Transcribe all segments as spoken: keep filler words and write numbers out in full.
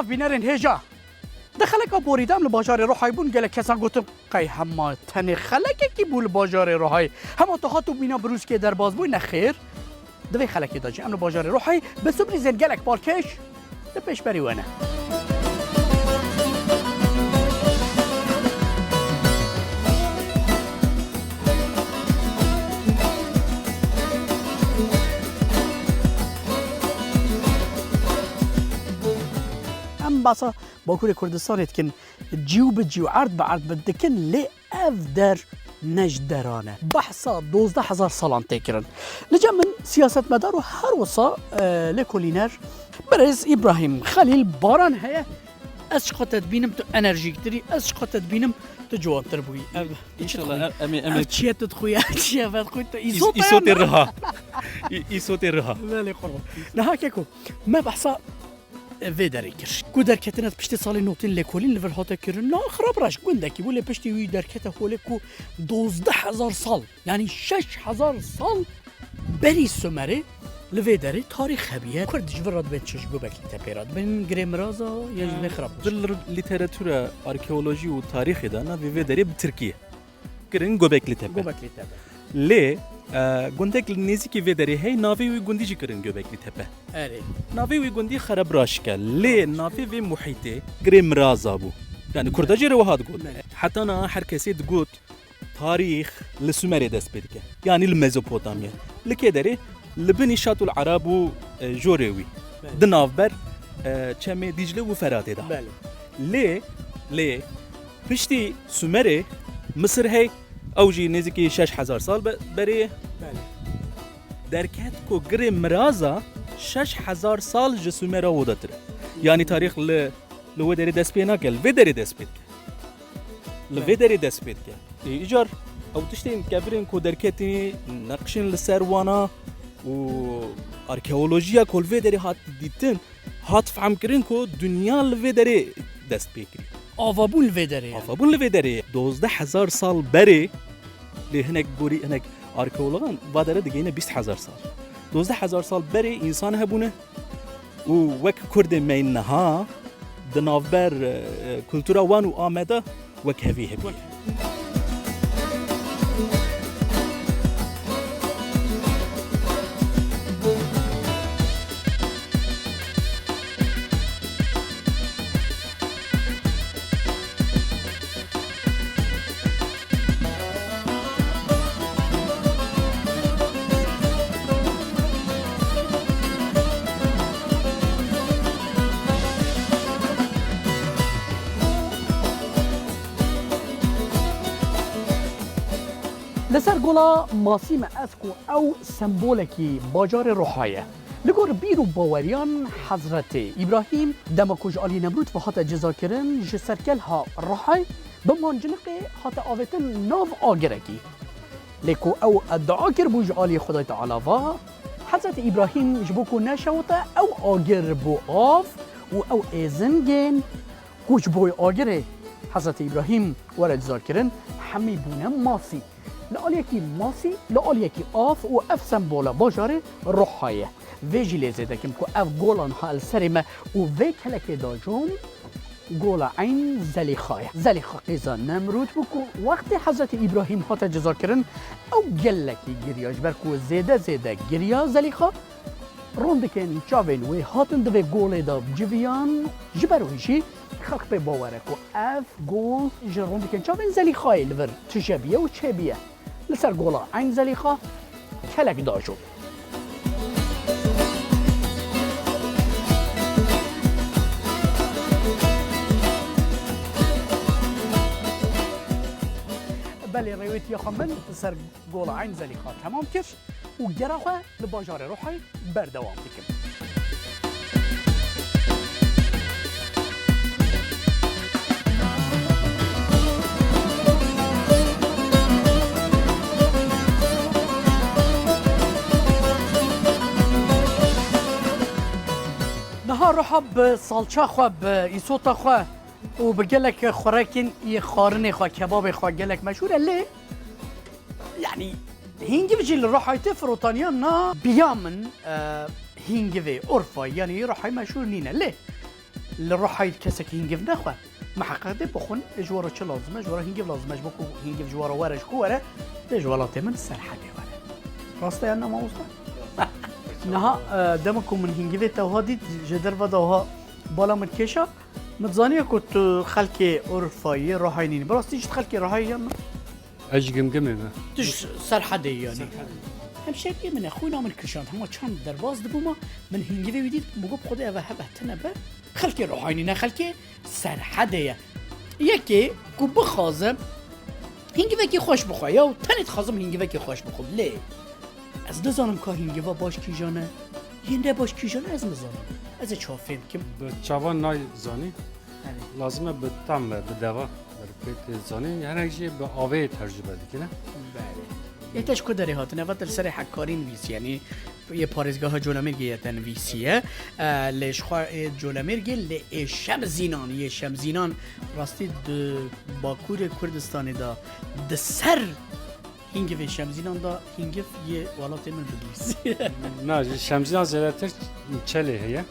Bînerên hêja. Di xeleka borî de em li bajarê Ruhayê bûn, gelek kesan gotin, qey hema tenê xelekekî bû li bajarê Ruhayê. Hema tu hat û mîna Brûskê derbas bû, nexêr. Di vê xelekê de jî em li bajarê Ruhayê bi surprîzên gelek balkêş li pêşberî we ne. Em behsa Bakurê Kurdistanê dikin, cîw bi cîw, erd bi erd bi dikin, lê ev der ne ji deran e. Behsa dozdeh hezar salan tê kirin. Li cem min siyasetmedar û her wisa, e, lêkolîner birêz Îbrahîm Xelîl Baran heye. Ez çiqas te dibînim tu enerjîktir î, ez çiqas te dibînim tu ciwantir bûyî. Ev, tu çi dixwî? Înşallah, em, em ê, em ê Ev çiye tu dixwî, ev çiye vedixwî tu. Îs-, îsotê riha. Î-, îsotê riha. Belê qurban. Niha keko, me behsa vê derê kir. Ku derketine piştî salê notên lêkolîn li vir hate kirin. Na xirab reş gundekî bû, lê piştî wî derkete holê ku dozdeh hezar sal, yanî şeş hezar sal berî Sumerê li vê derê tarîx hebiye. Kurd ji vir re dibên çi, ji Göbekli Tepê re dibên Girê Miraza, ya ji vê xirab reş? Di literatûra, arkeolojî û tarîxê de navê vê derê bi tirkî ye. Kirin Göbekli Tepe. Göbekli Tepe. Lê, e, gundek li nêzîkî vê derê hey, navê wî gundî jî kirin Göbekli Tepe. Erê. Navê wî gundî Xereb Raşik e. Lê navê vê muhîtê Girê Miraza bû. Yani Kurda jê re wiha digot. Belê. Heta niha her kesê digot tarîx li Sumerê dest pê dike. Yani li Mezopotamya. Li kê derê? Li binî Şatul Arab û, e, jorê wî. Belê. Di navber, e, çemê Dîcle û Feratê de. Belê. Lê, lê piştî Sumerê, Misir hey, ew jî nêzîkî şeş hezar sal be-, berê ye. Belê. Derket ku Girê Miraza şeş hezar sal ji Sumera wedatir e. Yanî tarîx li, li wê derê dest pê nake, li vê derê dest pê dike. Li vê Belê. derê dest pê dike. Ê, îcar ew tiştên kevirên ku derketî, neqşên li ser wana û arkeolojiya ku li vê derê hat dîtin, hat fehmkirin ku dinya li vê derê dest pê kiriye. Avabûn li vê derê ye. Avabûn li vê derê ye. Dozdeh hezar sal berê, lê hinek borî, hinek arkeologan va dere digihîne bîst hezar sal. Dozdeh hezar sal berê însan hebûne û wek Kurdê me niha di navber, e, kultura wan û Ameda wek hevî hebûye. Li ser gola masî me ez ku ew sembolekî bajarê Ruha ye. Li gor bîr û baweriyan Hezretê Îbrahîm dema ku ji alî Nemrûd ve hate cizakirin, ji serkelha Ruhayê bi manciniqê hate avêtin nav agirekî. Lê ku ew dua kiribû ji alî Xwedayê Teala ve, Hezretê Îbrahîm ji bo ku neşewite ew agir bû av û ew êzingên ku ji bo agirê Hezretê Îbrahîm were cizakirin, hemî bûne masî. Li aliyekî masî, li aliyekî av û ev sembola bajarê Ruha ye. Vê jî lê zêde kim ku ev gola niha li serê me û vê kelekê de jom gola Eyn Zelîxa ye. Zelîxa qîza Nemrûd bû ku wextê Hezretî Îbrahîm hate cizakirin, ew gelekî giriya, ji ber ku zêde zêde giriya Zelîxa, rondikên çavên wê hatin di vê golê de civiyan, ji ber wî jî xelk pê bawer e ku ev gol ji rondikên çavên Zelîxayê li vir tije bûye û çêbûye. Li ser gola Eyn Zelîxa kelek dajo. Belê, rêwêtiya xwe min li ser gola Eyn Zelîxa temam kir û gera xwe li bajarê Ruhayê berdewam dikim. Niha Ruha bi salça xwe, bi îsota xwe û bi gelek xurekên î xwarinê xwe, kebabê xwe gelek meşhûr e, lê, yanî, hîngiv jî li Ruhayê tê firotaniya na biya min, e, hîngivê Urfa, yanî Ruhayê meşhûr nîne. Lê Li Rihayê kesek hîngiv nexwe, miheqeq dê bixwin, ji we re çi lazim e, ji we re hîngiv lazim e, ji bo ku hîngiv ji we re were, ji ku were, dê ji welatê min Serhedê were. Rast e yan na mamoste? Niha, e, dema ku min hîngivê te wiha dît, ji derve de wiha bala min kêşa, min dizaniye ku tu xelkê Urfayê, Rihayê nînî. Bi rastî jî tu xelkê Rihayê yan na? Ez ji Gimgimê me. Tu ji Serhedê yî yanî? Serhedê. Hemşeriyê min e, xwîna min kişand. Hema çand derbas dibûma, min hîngivê wî dît, min got, Xwedê eve hebe tine be. Xelkê Rihayê nîne, xelkê Serhedê ye. Yekê ku bixwaze hîngivekî xweş bixwe, ya tenê dixwazim hîngivekî xweş bixwim. Lê ez nizanim ka hîngiva baş kîjan e, yê ne baş kîjan e, ez nizanim. Ez ê çawa fêm kim? Bi çavan nayê zanî. Lazim e bi tam be, bi deva. Bi pê tê zanî, hinek jî bi avê tercûbe dikine. Belê. Ê te ji ku derê hatine? Vat li serê hekkarî nivîsî, yanî yê parêzgeha Colemêrgê ye te nivîsiye. E, lê ji xwe ê Colemêrgê, lê ê Şemzînan, yê Şemzînan rastî di Bakurê Kurdistanê de di ser hîngivê Şemzînan de hîngiv yê welatê min bidivîsî. Na, ji Şemzînan zêdetir çelê heye.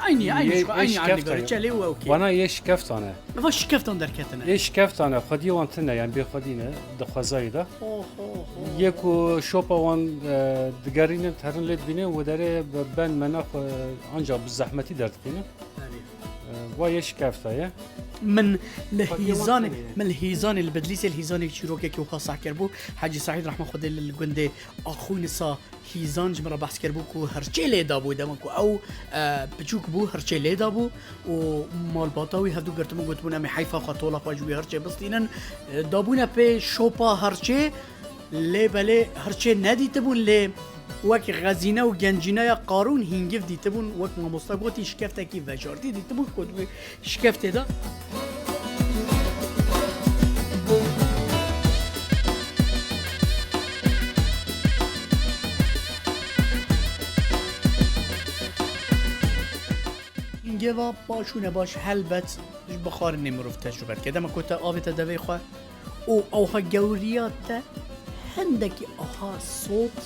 Eynî, eynî, Yê, ji xwe, yê eynî şikeftan eynî e. Çelê û ew kê. Wana yê şikeftan e. Eva şikeftan derketine. Yê şikeftan e, xwediyê wan tune, yani bê xwedî ne, di xwezayê de. Oh, oh, oh. Yê ku şopa wan, e, digerînin, terin lê dibînin, û derê bi ben mena xwe ancak bi zehmetî derdixînin. Belê. E, wa yê şikefta ye. Min li Xwediyê wan Hîzanê, tune ye. Min li Hîzanê, li Bedlîsê li Hîzanê çîrokekî wiha seh kirbû. Hecî Seîd rehma Xwedê li, li gundê Axûnisa Hîzan ji min re behs kiribû ku hirçê lê dabû, dema ku ew, e, piçûk bû, hirçê lê dabû û malbata wî hevdû girtibûn, gotibûn, "Em ê heyfa xwe, tola xwe ji wî hirçê bistînin." E, dabûne pê şopa hirçê, lê belê hirçê nedîtibûn, lê wek xezîne û gencîneya Qarûn hîngiv dîtibûn, wek mamosta gotî, şikeftekî vejartî dîtibûn, ku Şikeftê de. Hingeva baş û nebaş helbet ji bixwarinê mirov tecrûbe dike. Dema ku te avête devê xwe û ewha gewriya te hindekî aha sot,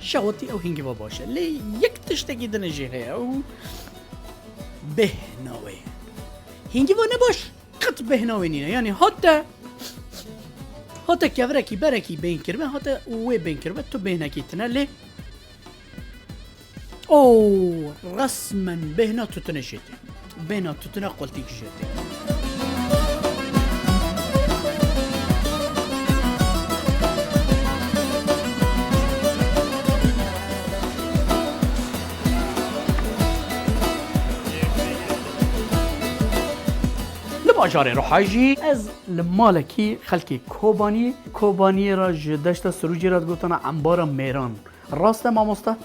şewatî ew hingeva baş e. Lê yek tiştekî din jî heye, ew bêhna wê ye. Hingeva nebaş qet bêhna wê nîne. Yanî hate, hate kevirekî, berekî bên kiribe, hate wê bên kiribe, tu bêhnekî tine lê o resmen bêhna tutine jê tê. Bêhna tutine qultîk jê tê. Li bajarê Rihayê jî ez li malekî xelkê Kobanî, Kobaniyê re ji deşta Sirûcê re digotana Embara Mêran. Rast e mamoste?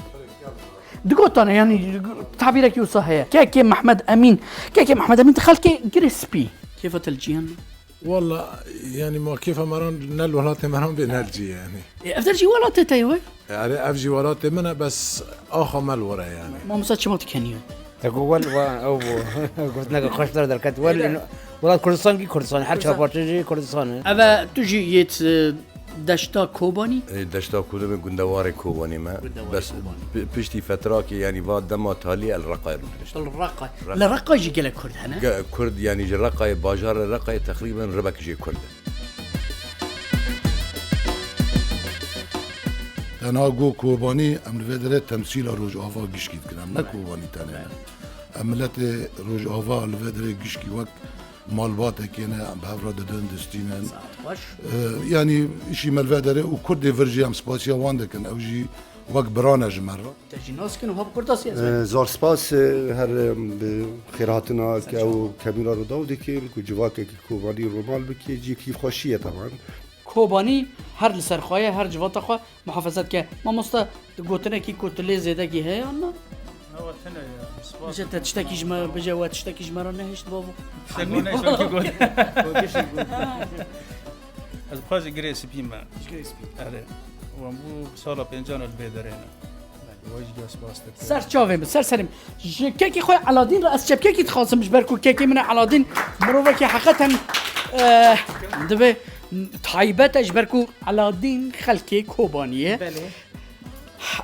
Digotane, yanî tabîrekî wisa heye. Kekê Mehmed Emîn, kekê Mehmed Emîn xelkê girê spî. Kêfa te li cî hene? Walla, yani ma kêfa me re ne li welatê me re bê, ne li cî yani. E, ev der jî welatê te ye we? Yani ev jî welatê min e, bes axa me li wir e yani. Mamoste çima tu kenî ye? Te got wel, wa, ew bû. Gotineke xweş der derket. Wel, welat Kurdistan kî Kurdistan, her çar parçe jî Kurdistan e. Eve tu jî yê, e, deşta Kobanî? E, deşta Kobanî, gundewarê Kobanî me. Gundewarê Kobanî. Bes pi-, piştî fetrakê, yani va dema talî el Reqayê rûdinişt. El Reqay. Reqay. Li Reqay jî gelek Kurd hene? Ge-, Kurd, yani ji Reqayê, bajarê Reqayê teqrîben ribek jê Kurd e. Te niha got Kobanî, em li vê derê temsîla Rojava gişkî dikin. Em ne Kobanî tenê ne. Em miletê Rojava li vê derê gişkî wek malbatekê ne, em bi hev re didin, distînin. Saet xweş. Ee, yanî îşî me li vê derê û Kurdê vir jî em spasiya wan dikin. Ew jî wek bira ne ji me re. Te jî nas dikin û ha bi Kurda siyasî. Ee, zor spas, e, her, e, bi xêrhatina ke ew kemîna Rûdaw dikin, ku civakekî Kobanî rûmal bike, cî kîfxweşî ye teban. Kobanî her li ser xwe ye, her civata xwe muhafaza dike. Mamoste, gotinekî ku tu lê zêdekî heye yan na? Ewa tune ye. Spas. Bije te tiştekî ji me, bije we tiştekî ji me re nehişt bavo. Tiştek nehişt, wekî got. Ez bi xwe ji Girê Spî me. Ji Girê Spî. Erê. Wan bû sala pêncan li vê derê ne. Wê jî spas dikim. Ser çavê min, ser serê min. Ji kekê xwe Eladîn re ez çepkekî dixwazim, ji ber ku kekê min e Eladîn, mirovekî heqeten, eh, divê taybet e, ji ber ku Eladîn xelkê Kobanî ye. Belê.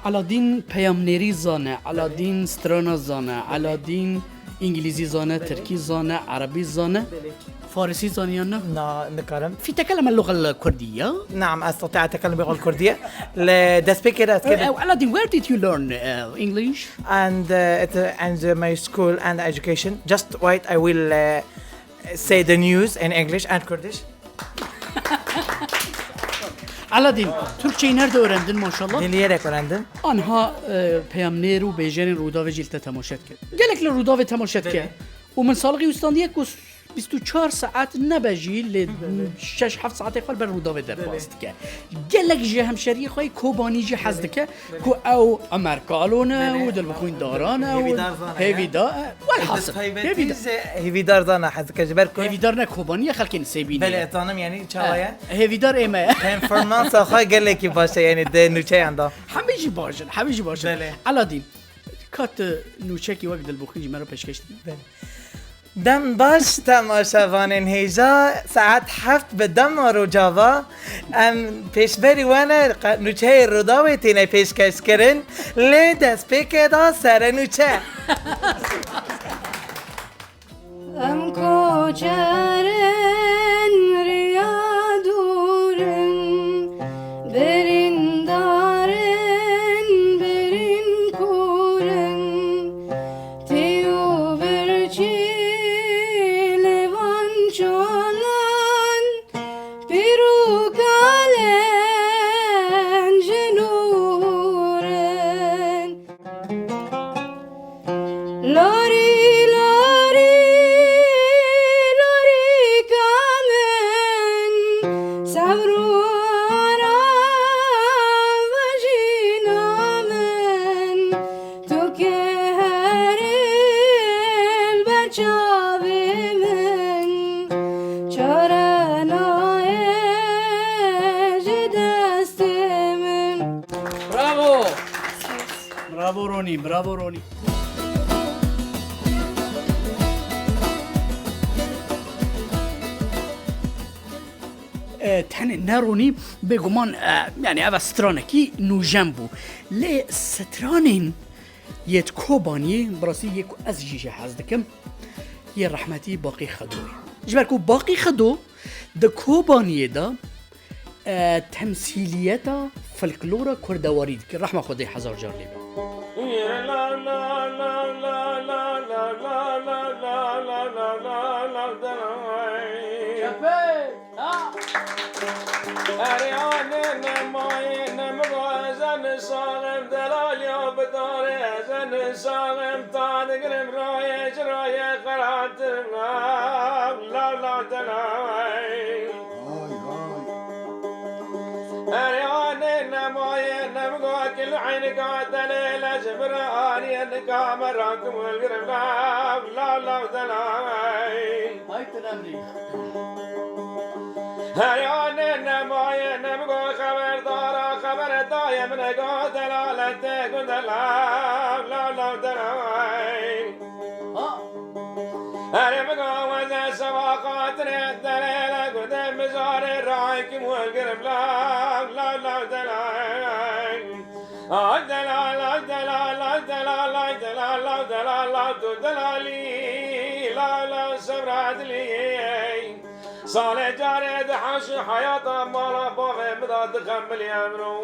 Eladîn peyamnêrî zane, Eladîn strana zane, Eladîn Îngilîzî zane, tirkî zane, erebî zane. Belê. Farisî zane yan ne? Na, nikarim. في تكلم اللغة الكردية؟ نعم، أستطيع أتكلم باللغة الكردية. لە دەستپێکێ دەست کرد. Uh, Aladdin, where did you learn uh, English? And uh, it, uh, and uh, my school and education. Just wait, I will uh, say the news in English and Kurdish. Aladîn, Türkçeyi nerede öğrendin maşallah? Diliyerek öğrendim. Anha e, peyamnêr û bêjerên Rûdawê jî li te temaşe dike. Gelek li Rûdawê temaşe dike. Belê. Û min salixî wî standiye ku bîst û çar saet nebe jî lê şeş heft saetê xwe li ber Rûdawê derbas dike. Gelek ji hemşeriyê xwe yê Kobanî jî hez dike ku ew Emer Kalo ne û Dilbixwîn Dara ne û Hêvîdar zana ye. Hêvîdar, e, welhasil, Hêvîdar. Hêvîdar zana hez dike ji ber ku Hêvîdar ne Kobanî ye, xelkê Nisêbînê Belê, ye. Ez zanim, yanî çawa ye? Hêvîdar ê me ye. Performansa xwe gelekî baş e, yanî di nûçeyan de. Hemî jî baş in, hemî jî baş in. Belê. Aladîn, ka tu nûçekî wek Dilbixwîn ji me re pêşkeş dikî? Belê. Dem baş temaşevanên hêja, saet heft bi dema Rojava em pêşberî we ne, qe- nûçeyê Rûdawê tîne pêşkeş kirin, lê destpêkê de sere nûçe. Em koçerin riya dûr in, birîndar in, birîn kûr in. Tî û birçî li van çalan, pîr û kalên ji nûr in. Larî, larî, larîka min, sebr û ara vejîna min, tu ke herî li ber çavê min, çare nayê ji destê min. Bravo! Bravo Ronî, bravo Ronî. E, tenê ne Ronî, bêguman, e, yani ev stranekî nûjen bû. Lê stranên yê di Kobaniyê, bi rastî yê ku ez jî jê hez dikim, yê rehmetî Baqî Xedo ye. Ji ber ku Baqî Xedo di Kobaniyê de e, temsîliyeta folklora kurdewarî dike. Rehma Xwedê hezar car lê be. Erê anê ne mayê ne min ezen saxim delal ya bidarê ezen saxim ta digirim rayê ci rayê xeratim lav lav delay. Hay hay. Erê anê nemaye nemgo kil eynika delê le ji min re aniye nika me rakim welgirim lav lav lav delay. Hay tu nemrî. Erê anê nemaye nemgo xeberdara xebere daye min ego delalete gundelav lav lav delay. Ha. Erê min aweze seba xatirê delêle gudê mijarê raykim welgirim lav lav lav delay. Ay delal ay delal ay delal ay delal lav delal lav tu delalî lav lav sevra dilî. Salê carê di heşî heyata mala bavê min da dixemilî emro.